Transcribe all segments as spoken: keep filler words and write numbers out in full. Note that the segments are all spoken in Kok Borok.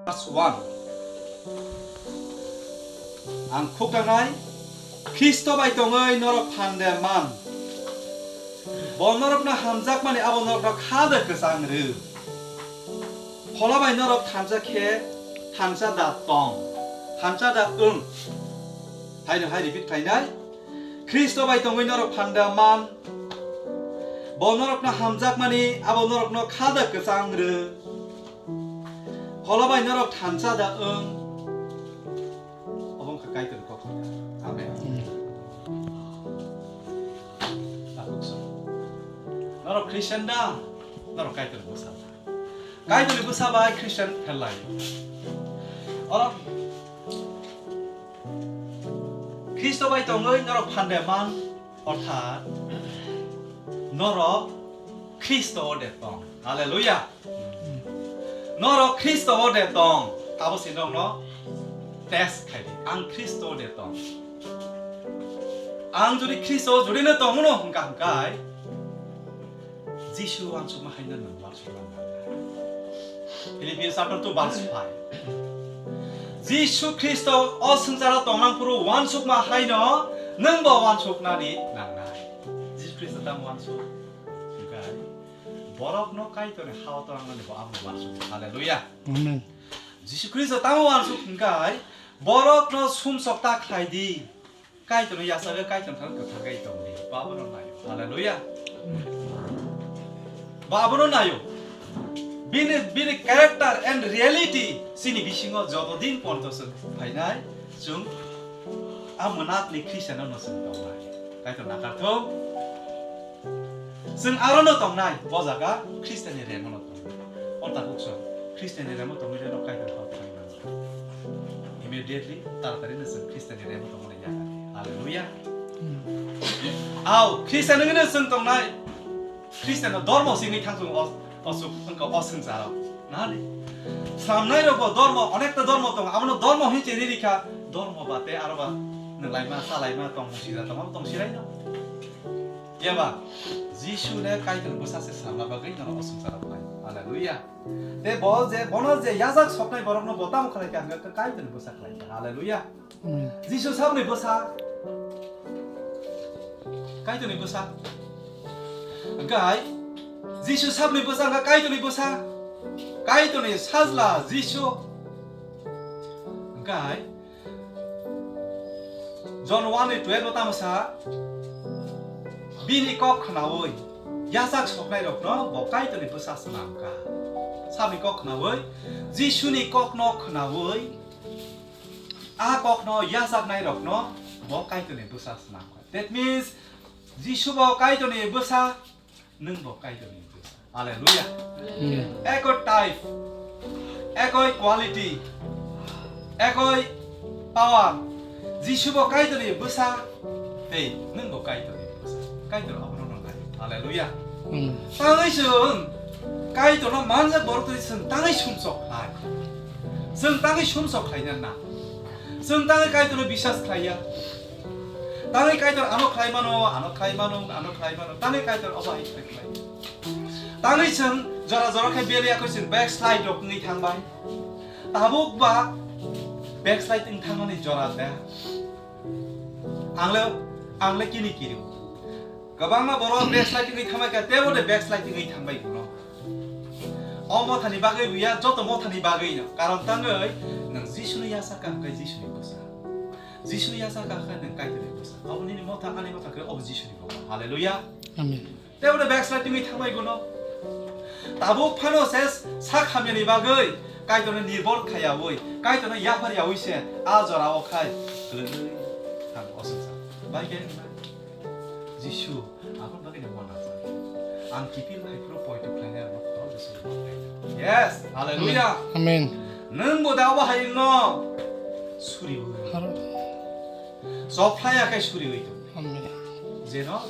Verse one. Ang khuktanai, Khristo bai tongwi norok phande man. Bo norokno hamjakmani abo norokno kha da kwchang rw. Phola bai norok thansa khe thansa da tong, thansa da wng. Haino hai repeat khainai. Khristo bai tongwi norok phanda man. Bo norokno hamjakmani abo norokno kha da kwchang rw. Phola bai norok thansa da wng. Obo wngkha Kaitorni kok. Amen. Amen. Takhuk song. Norok Christian da? Norok Kaitorni bwsa da? Kaitorni bwsa bai Christian pherlai. Oro Khristo bai tongwi norok phande man, orthat norok Khristo o de tong. Hallelujah. Norok Khristo o de tong. Abo se norokno test khai di. Ang Khristo o de tong. Ang jodi Khristo o jodi no tongno hwnkha hwnkhe, Jisu uansukma haino nwng uansukma nang. Philippians chapter two verse five. Jisu Khristo o swngcharo tongnang phuru uansukma haino nwngbo uansuknani nangnai. Jisu Khristo tamo uansuk? Hwnkhe borokno Kaitorni ha-o tongnani bo abo uansuk. Hallelujah. Amen. Jisu Khristo tamo uansuk hwnkhe borokno sumsok ta khlai di. Kaitorno yachagwi Kaitorni thani kwthar khe tong di. Bo abono naio. Hallelujah. Bo abono naio. Bini, bini character and reality chini bisingo joto din porjonto chwng phainai, chwng a mwnakni Christian-o no chwng tongnai. Kaitor nakarthok. Chwng arono tongnai, bo jaga Christian-ni remo no tongnai. O takhuk song, Christian-ni remo tongwi reno Kaitor hao thang nango. Immediately, taratari no chwng Christian-ni remo tongmani yakardi. Hallelujah. Au, Christian wngwi no chwng tongnai. Christian no dormo singwi thang chwng o, o chuk wngkha o swngcharo. Nari. Slamnai rok bo dormo, onekta dormo tongo. Abono dormo hinwi chini rikha. Dormo ba tei aro ba nwnglaima, salaima, tong sira tongma tong sirai no. Eba, Jisu le Kaitor bwsa se samna bagwi norok o swngcharo phai. Hallelujah. Tei bo je, bono je yajak soknai borokno bo tamo khlai kha, hwnka khe Kaitorni bwsa khlai kha. Hallelujah. Amen. Jisu saboni bwsa. Kaitorni bwsa. Hwnkai, Jisu saboni bwsa, hwnka Kaitorni bwsa. Kaitorni sajla Jisu. Hwnkai, John one ni twelve o tamo sa, bini kok khnaui yachak soknai rokno bo Kaitorni bwsa swnam kha. Sabni kok khnaui, Jisuni kokno khnaui, a kokno yachaknai rokno bo Kaitorni bwsa swnam kha. That means, Jisu bo Kaitorni bwsa, nwng bo Kaitorni bwsa. Hallelujah. Amen. Ekoi type, ekoi quality, ekoi power. Jisu bo Kaitorni bwsa, tei nwng bo Kaitorni bwsa. Kaitor abono nang nai. Hallelujah. Amen. Tangwi chwng Kaitorno manjak borok twi chwng tangwi sumsok khlai. Chwng tangwi sumsok khlaina na. Chwng tangwi Kaitorno biswas khlaiya. Tangwi Kaitor ano khlai mano, ano khlai mano, ano khlai mano. Tangwi Kaitor obo hai khlai khlai. Tangwi chwng jora jora khe beli yakho chwng backslide rok wngwi thangbai. Tabuk ba backslide wng thangmani jora de. Ang le, ang le kini kiri. Kwbangma borok backslide wngwi thangbai kha, tebo de backslide wngwi thangbai bono. O mothani bagwi buya, joto mothani bagwi no. Karon tangwi nwng Jisuni yasa kha hwnkhe Jisuni bwsa. Jisuni yasa kha hwnkhe nwng Kaitorni bwsa. Abo nini motha, ani motha khe obo Jisuni bwsa. Hallelujah. Amen. Tebo de backslide wngwi thangbai bono. Tabuk phano se sak hamyani bagwi Kaitorno nirbor khayaui, Kaitorno yaphar yaui se a jora o khai kwlwngwi thang o swngchar. Bai khe wngkha, Jisu, aboni bagwi no mona. Ang kiphil hai phuru poito khlainai rokno khorok bwswk. Yes, hallelujah. Amen. Nwng bo da obo hai wngno suriui. Haro. Chophlaiya khe suriui tong. Amen. Jeno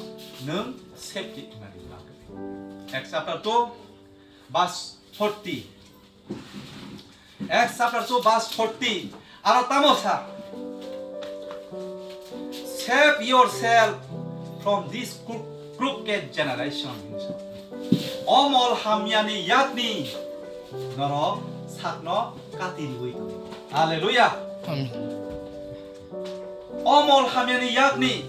nwng safety wngmani bagwi. Acts chapter two, verse forty. Acts chapter two, verse forty. Aro tamo sa? "Save yourself from this crook-, crooked generation." O mol hamyani yakni norok sakno kati riwi tongdi. Hallelujah. Amen. O mol hamyani yakni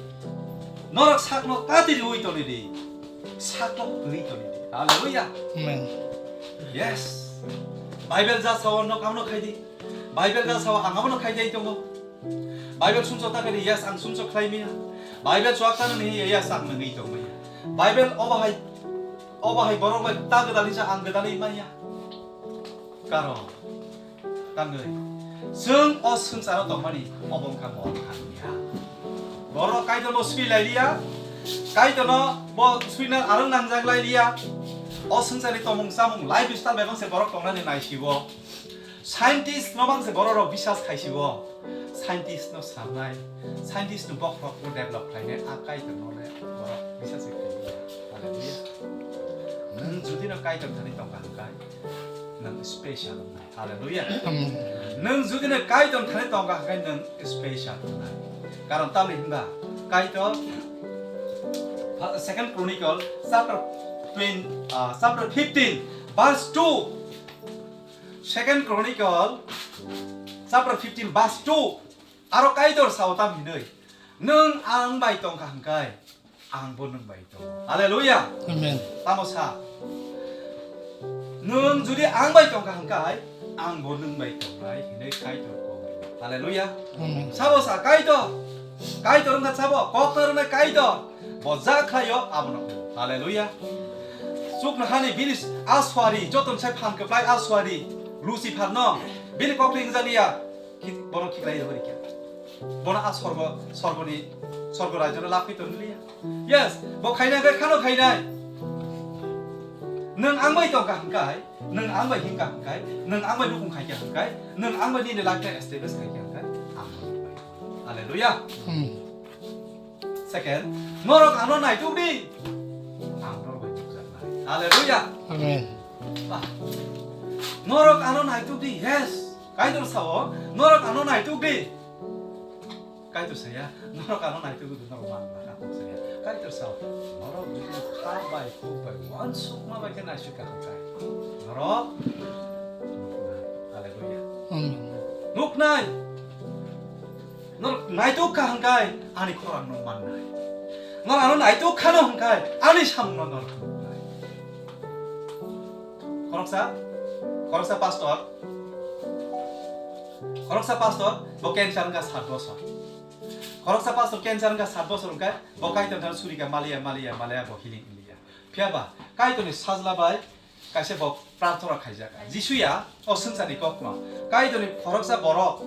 norok sakno kati riwi tongdi. Sakno riwi tongdi. Hallelujah. Amen. Yes. Bible ja sao nok amno khaidi. Bible ja sao ang abono khaidai tongo. Bible sumsok ta kani, yes, ang sumsok khlai maya. Bible chuak ta nani, yes, ang nangwi tong maya. Bible obo hai, obo hai borok bai ta gwdalni sa ang gwdalni maya. Karon tangwi chwng o swngcharo tongmani obo wngkha borok hamya. Borok Kaitorno swi lai liya, Kaitorno bo swina arwng nangjak lai liya. O swngcharni tomung chamung, lifestyle bai bangse borok tongnani naisibo. Scientist no bangse borok rok bisas khaisibo. Scientist no samnai, scientist no bokhorok no develop khlainai a Kaitor no le borok bisas khaisibo. Hallelujah. Nwng jodi no Kaitor thani tongkha hwnkhe, nwng special wngnai. Hallelujah. Amen. Nwng jodi no Kaitor thani tongkha hwnkhe nwng special wngnai. Karon tamni hinba Kaitor, Second Chronicle chapter twenty, uh, chapter fifteen, verse two. Second Chronicle chapter fifteen verse two. Aro Kaitor sao tam hinwi, "Nwng ang bai tongkha hwnkhe, ang bo nwng bai tongo." Hallelujah. Amen. Tamo sa? "Nwng jodi ang bai tongkha hwnkhe, ang bo nwng bai tongnai," hinwi Kaitor kok. Hallelujah. Amen. Sabo sa Kaitor. Kaitor wngkha sabo, kok narwknai Kaitor. Bo ja khlaio abono. Hallelujah. Chuknohani bini aswari, joton sai phan kwplai aswari, Lucifer no, bini kokni wngjakya, bono khiklai rw rikha. Bono a sorgo, sorgoni, sorgo rajyo no laphi tongliya. Yes, bo khainai hwnkhe khano khainai. Nwng ang bai tongkha hwnkhe, nwng ang bai himkha hwnkhe, nwng ang bai nukhung khaikha hwnkhe, nwng ang bai nini life no establish khaikha hwnkhe, ang bai. Hallelujah. Hmm. Second, norok ano naituk di. Ang norok bai tukjaknai. Hallelujah. Amen. Bah. Norok ano naituk di. Yes. Kaitor sao, norok ano naituk di. Kaitor saya, norok ano naituk di, norok man ba, ako saya. Kaitor sao, norok bini kha bai, kuk bai, uansukma bai khe naisuk ka hwnkhe. Norok nuknai. Hallelujah. Amen. Nuknai. Nor naituk kha hwnkhe ani khorang no mannai. Nor ano naituk khano hwnkhe ani samung no nor nuknai. Khoroksa, khoroksa pastor, khoroksa pastor bo cancer wngkha sat bosor. Khoroksa pastor cancer wngkha sat bosor hwnkhe bo Kaitor thani surika maliya, maliya, maliya bo healing wngya. Phiya ba Kaitor ni sajla bai kaisa bo prarthana khaijak. Jisu ya, o swngcharni kokno. Kaitorni khoroksa borok,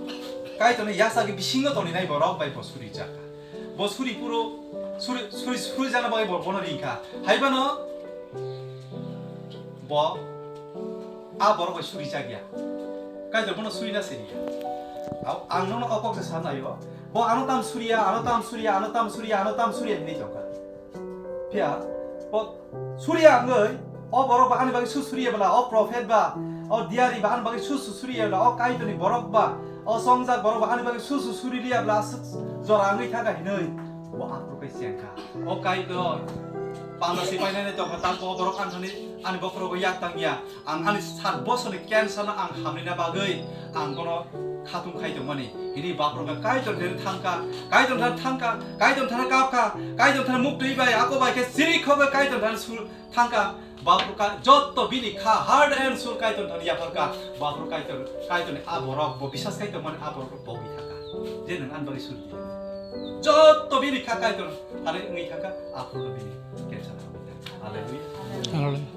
Kaitorni yachagwi bisingo tongninai borok bai bo surijak. Bo suri puro, suri, suri, suri jana bagwi bo bono ringkha. Haibano bo a borok bai surijak ya. Kaitor bono surina siriya. Au, ang nono o kok se sanayo. Bo ano tam suriya, ano tam suriya, ano tam suriya, ano tam suriya hinwi tongkha. Phiya, bo suriya wngwi, o borok ba ani bagwi su suriya bwla, o prophet ba, o diyari ba ani bagwi su su suriya bwla, o Kaitorni borok ba, o chongjak borok ba ani bagwi su su suri liya bwla, aswk jora wngwi thangkha hinwi, bo aphuru khe chengkha. O Kaitor, panda sipainani tongkha, tamkhe o borok ani thani ani bokhorogo yak tangya. Ang ani sat bosorni cancer no ang hamrina bagwi ang bono khatung khai tongmani. Hini baphroka Kaitor thani thangkha, Kaitor thani thangkha, Kaitor thani kapkha, Kaitor thani muktwi bai, ako bai khe siri khogwi Kaitor thani sur thangkha. Baphroka jotto bini kha, heart and soul Kaitor thani yapharkha. Baphro Kaitor, Kaitorni a borok bo bisas khai tongmani a borok bo bogwi thangkha. Je nwng ani bagwi sur di. Jotto bini kha Kaitor thani wngwi thangkha, aphuru bini cancer hamwi thangkha. Hallelujah. Hallelujah.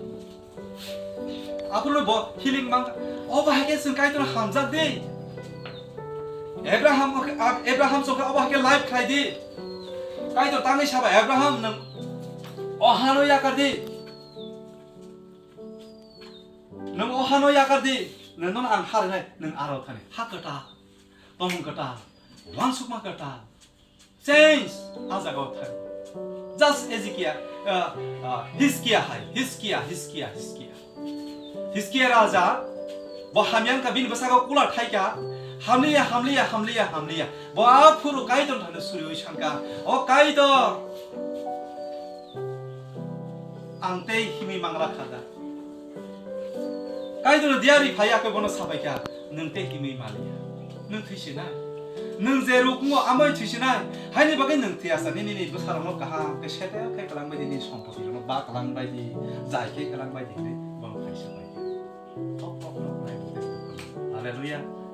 Aphuru bo healing mang, obo hai khe chwng Kaitor hamjak di. Abraham, Abraham chokha obo hai khe life khlai di. Kaitor tangwi saba, "Abraham, nwng o hano yakar di. Nwng o hano yakar di. Nwng nono ang ha rwnai, nwng aro thani ha kwtal, tomung kwtal, uansukma kwtal." Change a jaga o thang. Just Ezekiel, uh, uh, Hiskia hai, Hiskia, Hiskia, Hiskia. Hiskia raja, bo hamya wngkha bini bwsakao kula thaikha, hamliya, hamliya, hamliya, hamliya. Bo aphuru Kaitor thani suriwi sankha, "O Kaitor, ang tei himwi mangra kha da?" Kaitorni diari phai ya khe bono sabai kha, "Nwng tei himwi maliya. Nwng thwisinai. Nwng je rukmo amoi thwisinai. Haini bagwi nwng thwiya sa nini ni bwsarokno kaham khe sete khe kwlangbai di, nini sompoti rokno ba kwlangbai di, jai khe kwlangbai di," hinwi bono phai sabai kha. Thok thok no khlai bo tei. Hallelujah.